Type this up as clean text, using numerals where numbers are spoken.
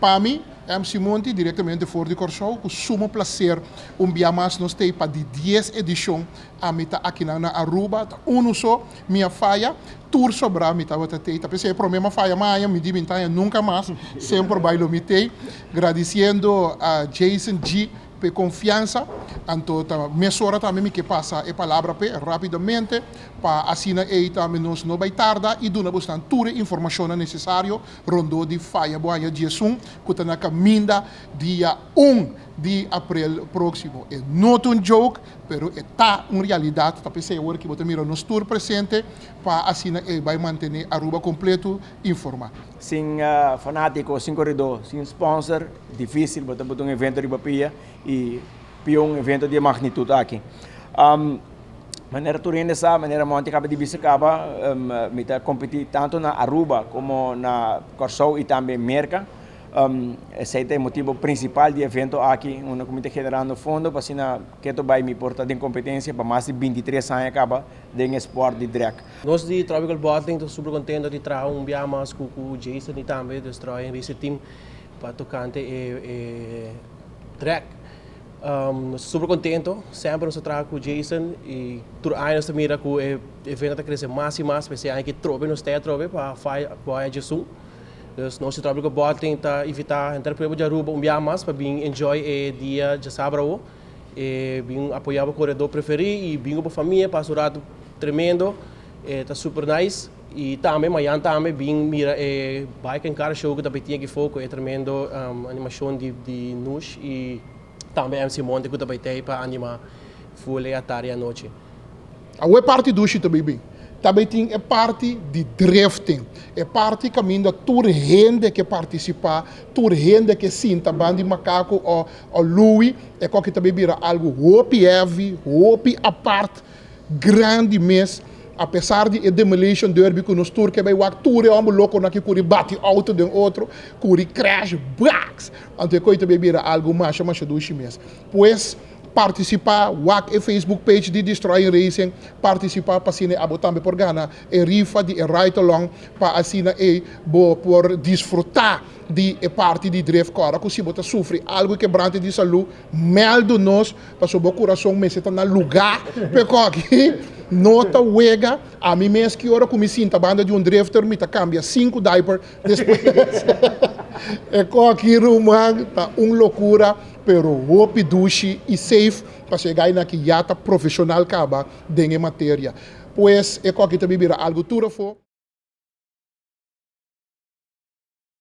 Pa mi, MC Monti, direktamente for di Kòrsou, ku sumo plaser un bia mas nos t'ei pa di 10 edishon. Ami ta akinan na Aruba, ta unu so mi a faya, tur sobrá mi tabata t'ei. Ta p'esei e promé m'a faya maña, mi di mi n'ta haña nunka mas, semper bai lo mi t'ei. Gradisiendo a Jason G. P'e konfiansa, anto ta mesora tambe mi ke pasa e palabra p'e rápidamente, pa asina ei tambe nos no bai tarda i duna bosnan tur e informashonnan nesesario rondó di Faya Bo Aña 11 ku ta na kaminda dia 1 di aprel próksimo. E no ta un joke, pero e ta un realidat, ta p'esei awor ki bo ta mira nos tur presente pa asina ei bai mantené Aruba kompleto informá. Sin fanátiko, sin koredó, sin sponsor, difísil bo ta buta un evento riba pia i pia un evento di e magnitut aki. Manera tur hende sa, manera Monty kaba di bisa kaba, mi ta kompetí tantu na Aruba komo na Kòrsou i tambe Merka. Esei ta e motibu prinsipal di e evento aki, unda ku mi ta generando fondo pa asina ketu bai mi por ta den kompetensia pa mas di 23 aña kaba den e spòrt di drag. Nos di Tropical Bottling ta super contento di traha un bia mas cu Jason y tambe Destroy and Racer Team pa tocante e drag. Nos ta super contento, semper nos ta traha cu Jason y tur aña nos ta mira cu e evento ta crece mas y mas, p'esey aña aki trobe nos ta atrobe pa Faya Djesun. Dus nos di Tropical Bottling ta invita henter pueblo di Aruba un bia mas pa bin enjoy e dia djasabra awo. E bin apoya bo koredó preferí i bin ku bo famia pasa un ratu tremendo. E ta super nice. I tambe mayan tambe bin mira e bike and car show ku ta bai tin aki fo ku e tremendo animashon di di Nush i tambe MC Monte ku ta bai tei pa anima full e atardi anochi. Awe parti dushi ta bai bin. Ta bai tin e parti di drifting, e parti kaminda tur hende ke partisipá, tur hende ke sinta ban di makaku o O Louis, e koki ta bay bira algo hopi heavy, hopi apart, grandi mes. A pesar di e demolition derby ku nos tur ke bay wak, tur e homber lokonan ki kuri bati auto den otro, kuri crash, blaks! Anto e koki ta bay bira algo masha masha dushi mes. Pues, participa, wak e Facebook page di Destroying Racing, participa pa asina abo tambe por gana e rifa di e ride along pa asina ey bo por disfruta di e parti di drift kòrda ku si bo ta sufri algu kebrante di salú, mèldu nos pasobra bo kurason mester ta na lugá p'e kòki no ta wega. Ami mes ki ora ku mi sinta banda di un drifter mi ta kambia sinku diaper despues. E kòki ruman ta un lokura pero hopi dushi i safe pasobra e gainan aki ya ta profeshonal kaba den e materia. Pues e kòki ta bibira algu tur afó.